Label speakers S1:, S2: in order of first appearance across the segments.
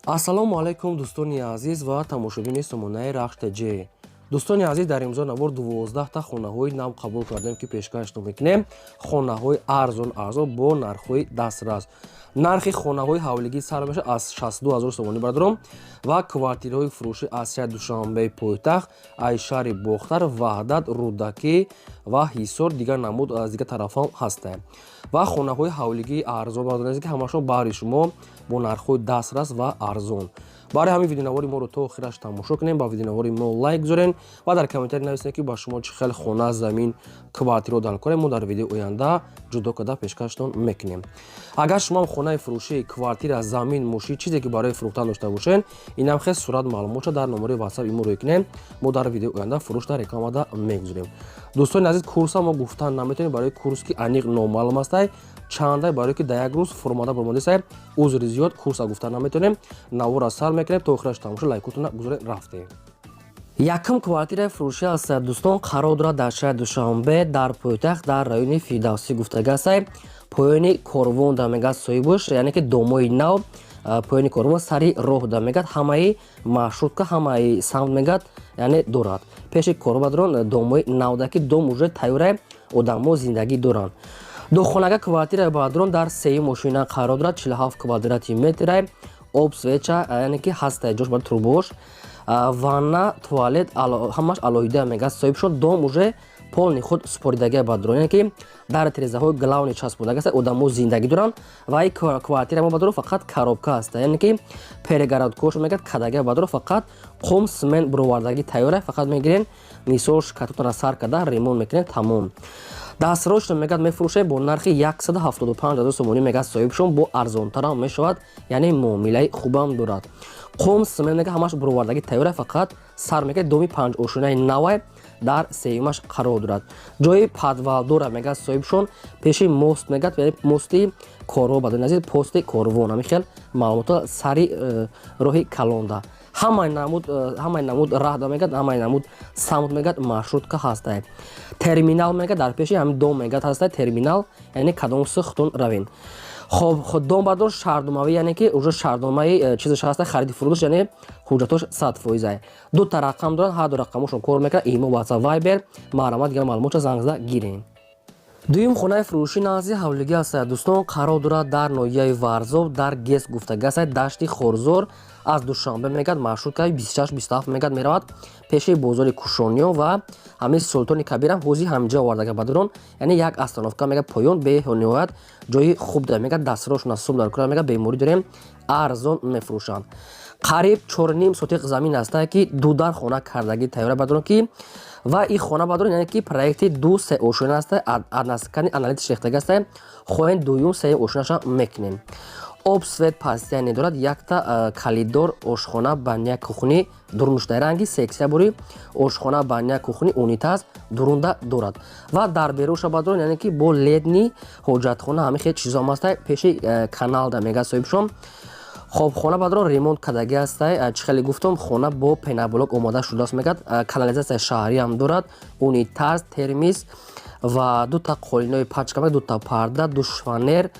S1: Ассалому алайкум, дӯстони азиз ва тамошобини сомонаи Рахш ТЖ. Дӯстони азиз, дар имзо навор 12-та хонаҳои нав қабул кардем, ки пешкашто мекунем. Хонаҳои арзон арзон бо нархҳои дастрас. Нархи хонаҳои ҳавлигӣ сар мешавад аз 62 ҳазор сомонӣ, бардором, ва квартираҳои фурӯшӣ аз шаҳри Душанбеи пойтахт, аз шаҳри Бохтар, Ваҳдат, Рӯдакӣ ва Ҳисор, дигар намуд аз дигар тарафҳам ҳастанд. Ва хонаҳои ҳавлигии арзон, бардорем, ки ҳамашон баҳри шумо бо нархҳои дастрас ва арзон. Барои ҳамин видеонавори моро то охираш тамошо кунем, ба видеонавори мо лайк гузорен ва дар комментарий нависем, ки ба шумо чӣ хел хона, замин, квартираро дар корем. Мо дар видеои оянда ҷудо карда пешкаштон мекунем. Агар шумоам хонаи фурӯшӣ, квартира, замин, мошин, чизе ки барои фурӯхтан дошта бошед, инам хел сурат, маълумотша дар номери ватсап имо рӯй кунем. Мо дар видеои оянда фурӯш дар рекламада мегузорем. Дӯстони азиз, курса мо гуфтан наметавонем, барои курс ки аниқ номаълум астай чандай, барое ки дар як рӯз фуромада баромадисай. Узри зиёд, курса гуфтан наметавонем. Навора сар мекунем, то охираш тамошо, лайкотона гузорем. Рафтем. Якум квартираи фурӯшӣ аст, дӯстон, қарор дорад дар шаҳри Душанбе, дар пойтахт, дар райони Фирдавсӣ гуфтага астай. Поёни корвон да мегӯяд соҳибаш, яъне ки домои нав, поёни корвон, сари роҳ да мегӯяд, ҳамаи маршрутка, ҳамаи самт мегӯяд, яъне дорад. Пеши корвон домои навда, ки дом уже тайёра, одамо зиндагӣ доранд. Духонага квартираи бадрон дар сеюм мошина қарор дорад, 47 квадрати метра. Об, свеча, яъне ки ҳастай ҷош бар трубош, ванна, туалет ҳамаш алоҳида мегӯяд соҳибшон. Дом уже полный худ супоридагия бадрон, яъне ки дар тирезаҳои главный часпондага аст, одамо зиндагӣ доранд. Ва и квартира мо, бадрон, фақат коробка аст, яъне ки перегородкош мегӯяд кадагия, бадрон, фақат қум, смен буровардагӣ тайёра, фақат мегирен, мисол, шкатутона сар карда ремонт мекунем, тамом. Дастрочно мегӯяд мефурӯшем бо нархи 175 ҳазор сомонӣ, мегӯяд соҳибшон, бо арзонтарам мешавад, яъне муомилаи хубам дорад. Қум, смен мега ҳамаш буровардагӣ тайёра, фақат сар мекунед. Доми панҷошонаи навай дар сеюмаш қарор дорад. Ҷои подвал дорад, мегӯяд соҳибшон, пеши мост мегӯяд, яъне мости корвон, бадони азиз, пости корвон. Ҳамин хел маълумотҳо, сари роҳи калонда, ҳамаи намуд раҳда мегӯяд, ҳамаи намуд самт мегӯяд, маршрутка ҳастай. Терминал мегӯяд дар пеши ҳамин дом мегӯяд ҳастай терминал, яъне кадом сухтун равен. Хоб, дом бардор шаҳрномавӣ, яъне ки уже шаҳрномаи чизаш ҳаста, хариди фурӯдаш, яъне ҳуҷҷатош 100%. Дута рақам доранд, ҳар ду рақамошон кор мекунад: имо, ватсап, вайбер. Марҳамат, дигар маълумотша занг зада гирем. Дуюм хонаи фурӯшӣ назди ҳавлигӣ аст, дӯстон, қарор дорад дар ноҳияи Варзоб, дар ГЭС гуфтага аст, дашти Хорзор. Аз Душанбе мегӯяд маршруткаи 26, 27 мегӯяд меравад пеши бозори Кушониё ва ҳамин Султони Кабирам ҳози ҳамҷа овардага, бадрон, яъне як остановка мегӯяд поён. Бениҳоят ҷои хуб дорад, мегӯяд, дастрошона сум дар кора, мегӯяд, беморӣ дорем, арзон мефурӯшанд. Қариб 4,5 сотиқ замин аста, ки дудар хона кардагӣ тайёра, бадрон, ки ва ин хона, бадрон, яъне ки проекти ду се ошёна аста, односкатный аналитиш рехтага аста. Хоҳем, дуюм, сеюм ошёнаша мекунем. Об, свет постоянный дорад, якта коридор, ошхона, баня, кухни дурнушдаи ранги сексия бури, ошхона, баня, кухни, унитаз дурунда дорад. Ва дар беруша, бадрон, яъне ки бо ледни ҳоҷатхона, ҳамин хел чизом аста. Пеши каналда мегӯяд соҳибшон. Хоб, хона, бадрон, ремонт кардагӣ ҳастай. Чӣ хеле гуфтам, хона бо пеноблок омода шудааст, мегӯяд, канализатсияи шаҳриам дорад, унитаз, термис ва дута қолинои пачка, дута парда, ду шифоньер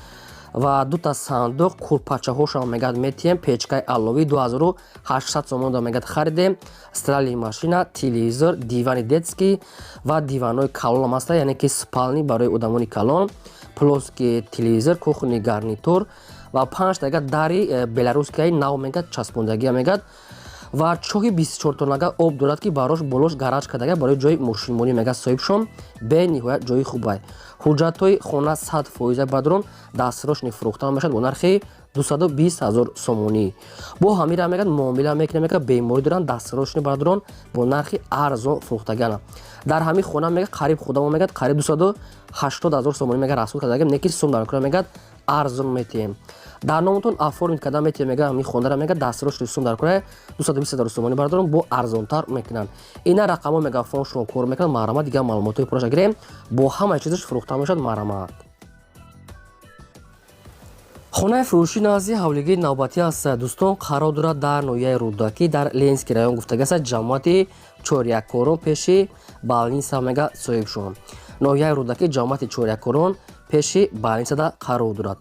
S1: ва дута сандуқ, курпачаҳошам мегӯяд метиҳем. Печкаи алловӣ 2800 сомон да мегӯяд харидем, стиральный машина, телевизор, дивани детский ва диванҳои калонам ҳаста, яъне ки спальный барои одамони калон, плоский телевизор, кухонный гарнитур ва панҷтага дари беларусскияи нав мегӯяд часпондагия мегӯяд. Ва чоҳи 24 тоннага об дорад, ки барош болош гараж кардага барои ҷои мошинмонӣ, мегӯяд соҳибшон. Бениҳоят ҷои хубай. Ҳуҷҷатҳои хона 100%, бадрон, дастрочный фурӯхта мешавад бо нархи 220 ҳазор сомонӣ. Бо ҳамира мегӯяд муомила мекунем, мегӯяд, беморӣ доранд, дастрочный, бадрон, бо нархи арзон фурӯхтагиана. Дар ҳамин хона мегӯяд қариб худамо мегӯяд қариб 280 ҳазор сомонӣ мегӯяд расход кардагим, неки сум дар кора, мегӯяд, арзон метиҳем, дар номатон оформить карда метиҳем, мегӯяд, ҳамин хонара, мегӯяд, дастрочный сум дар кора 220 ҳазор сомонӣ, бардорам, бо арзонтар мекунанд. Ина рақамҳо, мегӯяд, фоншон кор мекунанд. Марҳамат, дигар маълумотҳои пурраша гирем. Бо ҳамаи чизаш фурӯхта мешавад. Марҳамат. Хонаи фурӯшӣ назди ҳавлигии навбатӣ аст, дӯстон, қарор дорад дар ноҳияи Рӯдакӣ, дар Ленинский район гуфтага аст, ҷамоати Чоряккорон, пеши больница, мега соҳибшон. Ноҳияи Рӯдакӣ, ҷамоати Чоряккорон, пеши больницада қарор дорад.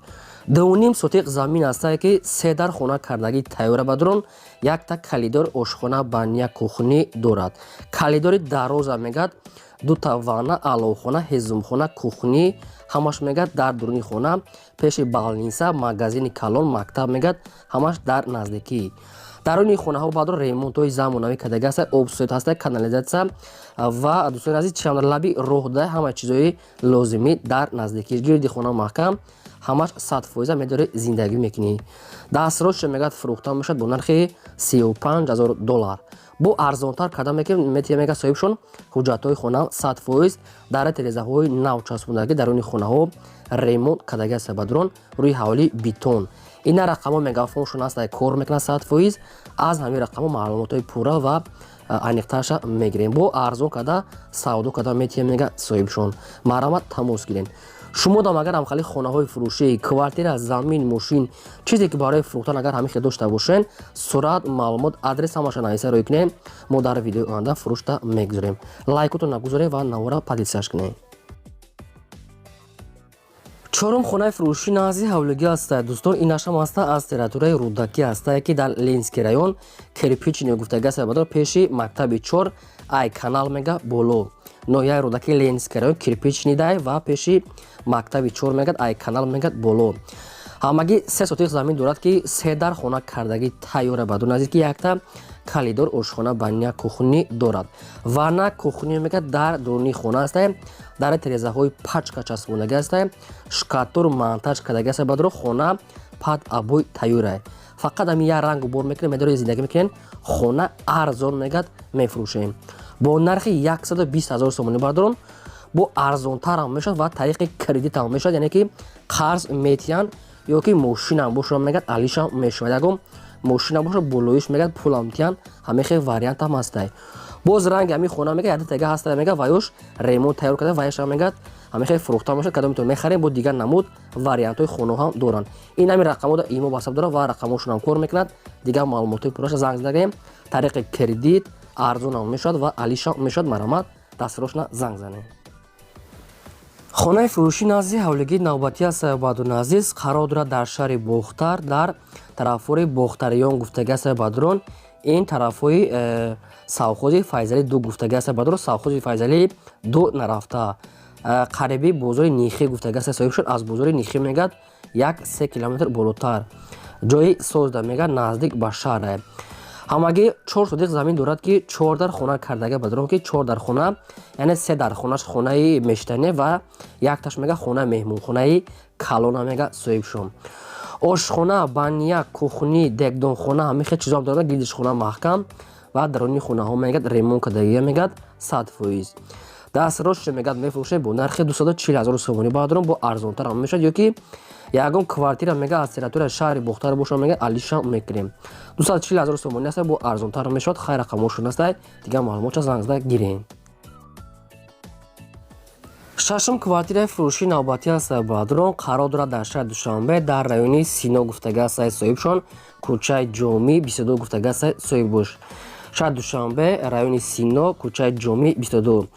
S1: 2,5 сотиқ замин ҳастае, ки се дар хона кардагӣ тайёра бадрон, якта калидор, ошхона, баня, кухни дорад. Калидори дароза мегад, дута ванна, аловхона, ҳезумхона, кухни ҳамаш мегад дар дуруни хона. Пеши больница, магазини калон, мактаб мегад ҳамаш дар наздикӣ. Даруни хонаҳо баъдро ремонтҳои замонавӣ кардаги ҳаста, об, свет ҳаста, канализатсия ва, дӯстони азиз, чанд лаби роҳда ҳама чизҳои лозимӣ дар наздикӣ. Гирди хона маҳкам, ҳамаш 100%, медори зиндагӣ мекунӣ. Дастросша мегӯяд, фурӯхта мешавад бо нархи 35 000 доллар. Бо арзонтар карда метия мега соҳибшон. Ҳуҷҷатҳои хона 100%, дар терезаҳои нав часпондагӣ, даруни хонаҳо ремонт кардаги аст бадрон, рӯи ҳавлӣ бетон. Ина рақамҳо мегафоншон аст, кор мекунад 100%. Аз ҳамин рақамҳо маълумотҳои пурра ва аниқтарша мегирем. Бо арзон карда савдо карда метиҳем мега соҳибшон. Марҳамат, тамос гирем. Шумо дам агар ҳамхали хонаҳои фурӯшӣ, квартира, замин, мошин, чизе ки барои фурӯхтан агар ҳамин хел дошта бошен, сурат, маълумот, адрес ҳамаша нависа рӯй кунем, мо дар видеои оянда фурӯшта мегузорем. Лайкотон нагузорем ва навора поделиться кунем. Чорум хонаи фурӯшӣ назди ҳавлигӣ ҳаста, дӯстон. Инашам ҳаста, аз территорияи Рӯдакӣ ҳастае, ки дар Ленинский район, Кирпичный гуфтаги аст бадор, пеши мактаби чор, ай канал мега боло. Ноҳияи Рӯдакӣ, Ленинский район, Кирпичный дай ва пеши мактаби чор мегад, ай канал мегад боло. Ҳамагӣ 3 сотиқ замин дорад, ки се дар хона кардагӣ тайёра баду наздик, ки якта калидор, ошхона, баня, кухни дорад. Ванна, кухни мегад дар дуруни хона ҳастае, дар терезаҳои пачка часпондагӣ ҳастае, штукатур, монтаж кардагӣ аст бадро. Хона под обои тайёрае, фақат ҳамин як рангу бор мекунем, медори зиндагӣ мекунем. Хона арзон мегад, мефурӯшем бо нархи 120 ҳазор сомонӣ бардорон. Бо арзонтарам мешавад ва тариқи кредитам мешавад, яъне ки қарз метиҳанд ё ки мошинам бошад мегад, алишам мешавад. Ягон мошина бошад, болоиш мегад, пулам тиҳанд, ҳамин хел вариантам ҳастай. Боз ранги ҳамин хона мега яда тега ҳаста мега, ваёш ремонт тайёр карда, ваяшам мегад ҳамин хел фурӯхта мешавад. Кадомитон мехарем, бо дигар намуд вариантҳои хонаҳо ҳам доранд. Ин ҳамин рақамҳо имо, ватсап дорад ва рақамҳошонам кор мекунад. Дигар маълумотҳои пурраша занг задаем. Тариқи кредит арзонам мешавад ва алишам мешавад. Марҳамат, дастросна занг занем. Хонаи фурӯшӣ назди ҳавлигии навбатӣ аст, баъдуни азиз, қарор дорад дар шаҳри Бохтар, дар тарафҳои Бохтариён гуфтагӣ аст бадрон. Ин тарафҳои совхози Файзалӣ ду гуфтагӣ аст бадрон, совхози Файзалӣ ду нарафта, қариби бозори Нихӣ гуфтагӣ аст соҳиб шуд. Аз бозори Нихӣ мегӯяд 1-3 километр болотар, ҷои созда мегӯяд, наздик ба шаҳре. Ҳамагӣ 4 сотиқ замин дорад, ки чор дар хона кардага бадрон, ки чор дар хона, яъне се дар хонаш хонаи мештане ва якташ мега хонаи меҳмонхонаи калона мега соҳибшон. Ошхона, баня, кухни, дегдонхона, ҳамин хел чизоам дорад. Гирдишхона маҳкам ва даруни хонаҳо мегӯяд ремонт кардагия мегӯяд 100%. Дастросшо мегӯяд, мефурӯшем бо нархи 240 000 сомонӣ баъдрон, бо арзонтар ҳам мешавад. Ё ки ягон квартира мега аз территорияи шаҳри Бохтар боша мега, алиша мекунем. 240 000 сомонӣ аст, бо арзонтар мешавад. Хайр, рақамҳошон аста, дигар маълумотша занг зада гирем. Шашум квартираи фурӯшии навбатӣ аст баъдрон, қарор дорад дар шаҳри Душанбе, дар райони Сино гуфтага аст соҳибшон, кӯчаи Ҷомӣ 22 гуфтага аст соҳиббош. Шаҳри Душанбе, райони Сино, кӯчаи Ҷомӣ 22.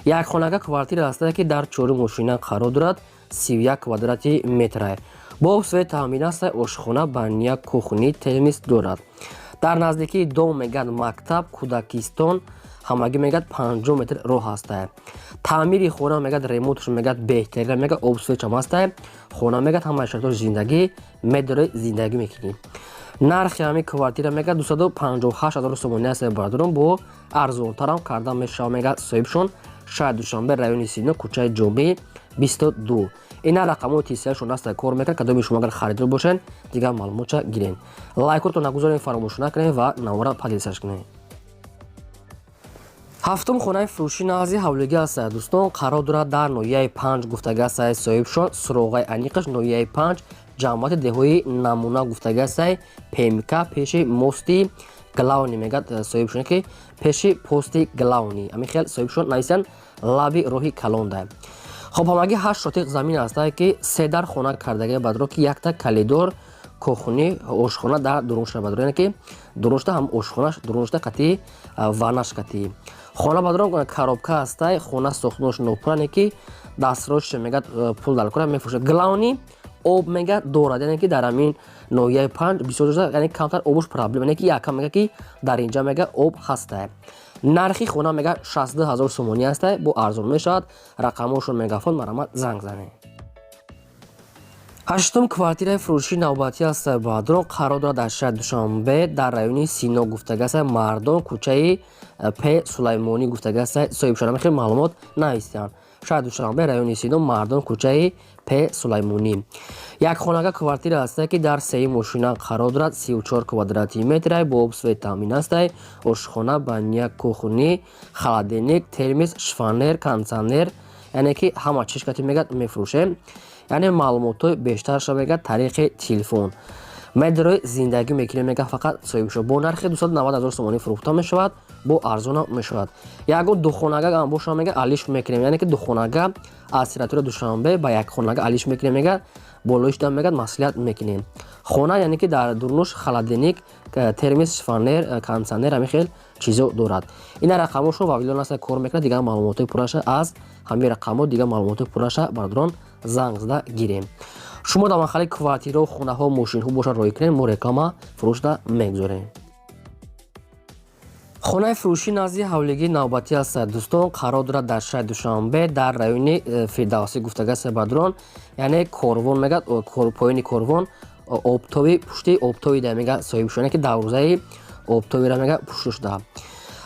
S1: Як хонага квартира ҳастае, ки дар чорум ошина қарор дорад, 31 квадрати метра, бо свет таъмин аст, ошхона, баня, кухни, термис дорад. Дар наздикии дом мегӯяд мактаб, кӯдакистон, ҳамагӣ мегӯяд 50 метр роҳ ҳастае. Таъмири хона мегӯяд, ремонташ мегӯяд беҳтарина, мегӯяд об, свет ам ҳастае. Хона мегӯяд ҳамаи шароитои зиндагӣ, медори зиндагӣ мекунӣ. Нархи ҳамин квартира мегӯяд 258 ҳазор сомонӣ аст бардорон, бо арзонтарам карда мешавад мегӯяд соҳибшон. Шаҳри Душанбе, райони Сино, кӯчаи Ҷомӣ 22. Ина рақамҳои тисияшон аста, кор мекунад. Кадоми шумо агар харидор бошед, дигар маълумотша гирен. Лайкотро нагузорем, фаромӯш накунем ва навора поделиться кунем. Ҳафтум хонаи фурӯшӣ назди ҳавлигӣ аст, дӯстон, қарор дорад дар ноҳияи Панҷ гуфтага аст соҳибшон. Суроғаи аниқаш ноҳияи Панҷ, ҷамоати деҳои Намуна гуфтага аст, ПМК, пеши мости главный мегӯяд соҳибшон, ки пеши пости главный, ҳамин хел соҳибшон нависанд, лаби роҳи калонда. Хоб, ҳамагӣ 8 сотиқ замин ҳастае, ки се дар хона кардагия бадро, ки якта калидор, кухни, ошхона дар дурунша бадро, яъне ки дуруншта ҳам ошхонаш дуруншта қатӣ ваннаш қатӣ. Хона бадрон коробка ҳастай, хона сохтмонаш нопуране, ки дастросша мегӯяд пул дар кора мефурӯшад. Главный Об мега дорад, яъне ки дар ҳамин ноҳияи Панҷ бисёр, яъне камтар обуш проблема, яъне ки якам мега, ки дар инҷа мега об ҳаста. Нархи хона мега 62 ҳазор сомонӣ аста, бо арзон мешавад. Рақамҳошон мегафон, марҳамат, занг занед. Ҳаштум квартираи фурӯшии навбатӣ аст, бародарон, қарор дорад дар шаҳри Душанбе, дар райони Сино гуфтагаста, Мардон, кӯчаи П Сулаймонӣ гуфтагаста. Соҳибшона хеле маълумот навистанд. Шаҳри Душанбе, райони Сино, Мардон, кӯчаи П Сулаймонӣ. Як хонага квартира ҳаста, ки дар сеюм ошина қарор дорад, 34 квадрати метра, бо об, свет таъмин астай. Ошхона, баня, кухни, холодильник, термос, шифоньер, кондитсионер, яъне ки ҳама чиз кати мегӯяд мефурӯшем. Яъне маълумотҳои бештарша мегӯяд тариқи телефон. Медрои зиндагӣ мекунем, мега фақат соҳибшо. Бо нархи 290 ҳазор сомонӣ фурӯхта мешавад, бо арзонам мешавад. Ягон духонага ам боша, мега, алиш мекунем, яъне ки духонага аз территория Душанбе ба як хонага алиш мекунем, мега, болоишда мегӯяд маслиҳат мекунем. Хона, яъне ки дар дурнуш холодильник, термос, шифоньер, кондитсионер, ҳамин хел чизо дорад. Ина рақамҳошон Вавилон аста кор мекунад. Дигар маълумотҳои пурраша аз ҳамин рақамҳо, дигар маълумотҳои пурраша, бародарон, занг зада гирем. Шумо дар махали квартираҳо, хонаҳо, мошинҳо бошад, роҳӣ кунед, мо реклама фурӯшда мегузорем. Хонаи фурӯшӣ назди ҳавлигии навбатӣ аст, дӯстон, қарор дорад дар шаҳри Душанбе, дар райони Фирдавсӣ гуфтагаст, бародарон, яъне Корвон мегӯяд, поёни Корвон, Обтоби, пушти Обтоби да мега соҳибшона, ки дарвозаи Обтобира мега пушта шуда.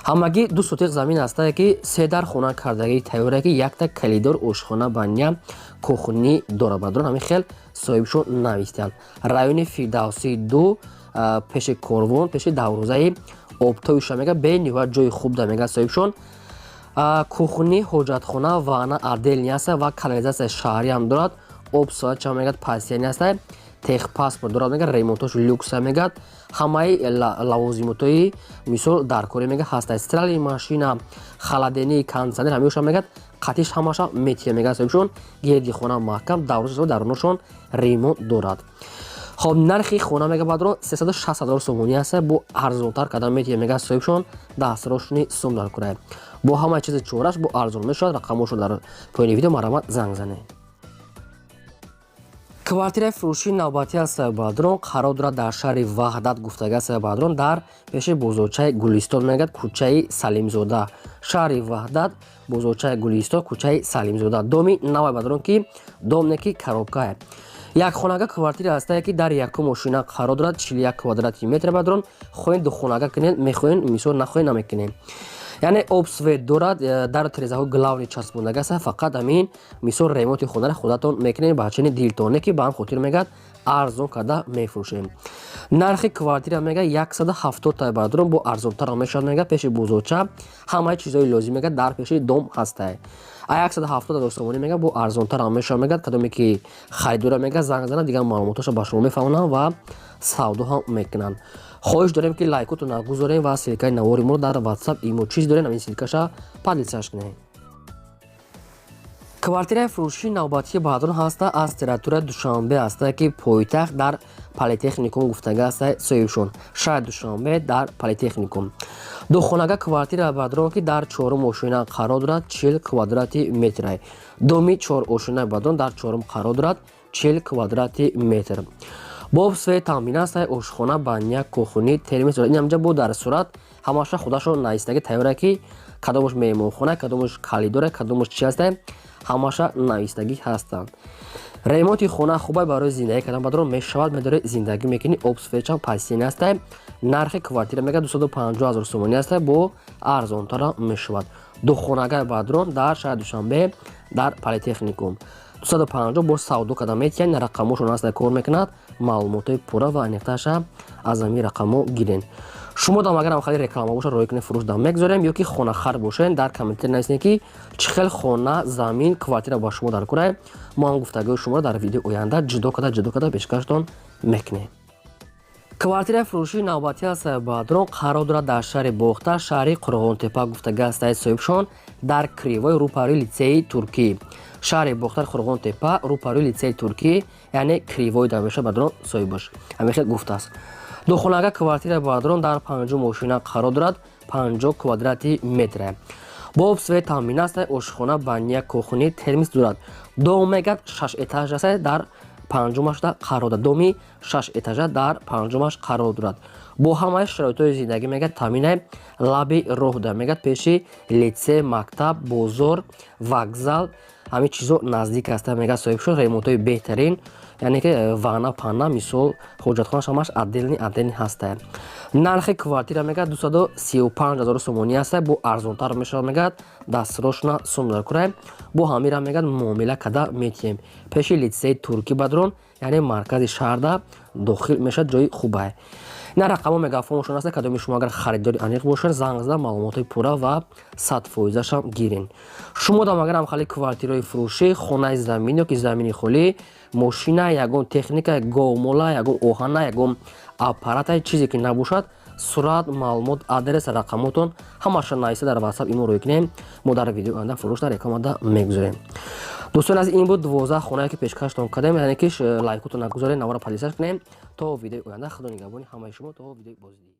S1: Ҳамагӣ 2 сотиқ замин ҳастае, ки се дар хона кардагии тайёре, ки якта калидор, ошхона, баня, кухни дорад. Бародарон, ҳамин хел соҳибшон навистанд. Райони Фирдавсии ду, пеши Корвон, пеши дарвозаи Обтобиша мега, бениҳоят ҷои хуб да мега соҳибшон. Кухни, ҳоҷатхона, ванна отдельный аста ва канализатсияи шаҳрӣ ҳам дорад. Об соат чанд мегӯяд пасияни аста. Техпаспорт дорад, мега, ремонтош люкса, мегӯяд, ҳамаи лавозимотҳои мисол даркорӣ мега ҳаста. Стиральный машина, холодильник, кондитсионер, ҳамеша мегӯяд қатиш ҳамаша метия, мегӯяд соҳибшон. Гирди хона маҳкам, даврашо даруношон ремонт дорад. Хоб, нархи хона мега, бародарон, 360 ҳазор сомонӣ аста, бо арзонтар кардан метия, мега соҳибшон. Дастрошни сум дар курай, бо ҳамаи чизи чораш бо арзон мешавад. Рақамҳошо дар поёни видео, марҳамат, занг занед. Квартираи фурӯшии навбатӣ аст, бародарон, қарор дорад дар шаҳри Ваҳдат гуфтагаст, бародарон, дар пеши бозорчаи Гулистон мегӯяд, кӯчаи Салимзода. Шаҳри Ваҳдат, бозорчаи Гулистон, кӯчаи Салимзода, доми навай, бародарон, ки дом не, ки коробкае. Як хонага квартира ҳастае, ки дар якум ошина қарор дорад, 41 квадрати метр. Бародарон, хоҳед духонага кунед, мехоҳед, мисол, нахоҳед, намекунед. Яъне об, свет дорад, дар терезаҳо главный часпондага аст. Фақат ҳамин мисол ремонти хонаро худатон мекунед ба чини дилтоне, ки ба ҳам хотир мегӯяд арзон карда мефурӯшем. Нархи квартира мега 170 та, бародарон, бо арзонтар мешавад, мега. Пеши бозорча, ҳамаи чизҳои лозим мега дар пеши дом ҳастае. А 170 ҳазор сомонӣ мега, бо арзонтар ҳам мешавад, мегӯяд. Кадоме ки харидора, мега, занг зана, дигар маълумотҳоша ба шумо мефаҳмонанд ва савдо ҳам мекунанд. Хоҳиш дорем, ки лайкотона гузорем ва ссылкаи навори моро дар Ватсап, имо, чиз дорем, ҳамин ссылкаша поделиться кунем. Квартираи фурӯшии навбатии, бародарон, ҳаста аз территорияи Душанбе ҳаста, ки пойтахт, дар Политехникум гуфтага ҳаста соҳибшон. Шаҳри Душанбе, дар Политехникум, духонага квартира, бародарон, ки дар чорум ошина қарор дорад, 40 квадрати метра. Доми чор ошина, бародарон, дар чорум қарор дорад, 40 квадрати метр, бо об, свет таъмин аст. Ошхона, баня, кухни, термос дорад. Инамҷа бо дар сурат ҳамаша худашон навистаги тайёра, ки кадомаш меҳмонхона, кадомаш калидора, кадомаш чи ҳаста, ҳамаша навистагӣ ҳастанд. Ремонти хона хубай, барои зиндагӣ кардан, бародарон, мешавад. Медори зиндагӣ мекунӣ, об, светчам пасини ҳаста. Нархи квартира мега 250 ҳазор сомонӣ ҳаста, бо арзонтара мешавад. Духонагай, бародарон, дар шаҳри Душанбе, дар Политехникум, 250, бо савдо карда метиҳанд. Рақамҳошон ҳаста, кор мекунад. Маълумотҳои пурра ва аниқтарша аз ҳамин рақамҳо гирен. Шумо дам агарам хеле реклама боша, роҳӣ кунед, фурӯш дам мегузорем. Ё ки хонахар бошед, дар комментарий нависед, ки чӣ хел хона, замин, квартира ба шумо дар кунае. Мо ҳам гуфтагиҳои шуморо дар видеои оянда ҷудо карда, ҷудо карда пешкаштон мекунем. Квартираи фурӯшии навбатӣ аст, бародарон, қарор дорад дар шаҳри Бохтар, шаҳри Қурғонтепа гуфтага ҳастаи соҳибшон, дар Кривой, рӯпарӯи литсеи туркӣ. Шаҳри Бохтар, Қурғонтепа, рӯпарӯи литсеи туркӣ, яъне Кривой дар мешавад, бародарон, соҳибаш ҳамин хел гуфтааст. Духонага квартира, бародарон, дар панҷум ошина қарор дорад, 50 квадрати метра, бо об, свет таъмин аст. Ошхона, баня, кухни, термос дорад. Дом мегӯяд шаш этаж аст, дар Панҷумашда қарор дорад. Доми шаш этажа дар панҷумаш қарор дорад, бо ҳамаи шароитҳои зиндагӣ, мегӯяд, таъминай. Лаби роҳда, мегӯяд, пеши литсей, мактаб, бозор, вокзал, ҳамин чизо наздик аста, мегӯяд соҳиб шуд. Ремонтҳои беҳтарин, яъне ки ванна панна, мисол, ҳоҷатхонаш ҳамаш отдельный отдельный ҳаста. Нархи квартира, мегӯяд, 235 000 сомонӣ аста, бо арзонтар мешавад, мегӯяд, дастрошна сум дар курай. Бо ҳамира, мегӯяд, муомила када метиҳем. Пеши литсеи туркӣ бадрон, яъне маркази шаҳрда дохил мешавад, ҷои хубае. На рақамҳо мегафоншон аста. Кадоми шумо агар харидори аниқ бошад, занг зада, маълумотҳои пурра ва 100%-ашам гирен. Шумо дам агар ҳам хали квартираҳои фурӯшӣ, хонаи замин ёки замини холӣ, мошина, ягон техника, говмола, ягон оҳана, ягон аппарата, чизе ки набошад, сурат, маълумот, адрес, рақамотон ҳамаша нависта дар Ватсап имо рӯй кунем. Мо дар видеои оянда фурӯшда рекламада мегузорем. Дӯстони азиз, ин буд 12 хонае, ки пешкаштон кардем. Яъне ки лайкотон нагузорем, навора подписать кунем. То видеои оянда, худо нигаҳбони ҳамаи шумо, то видеои боздид.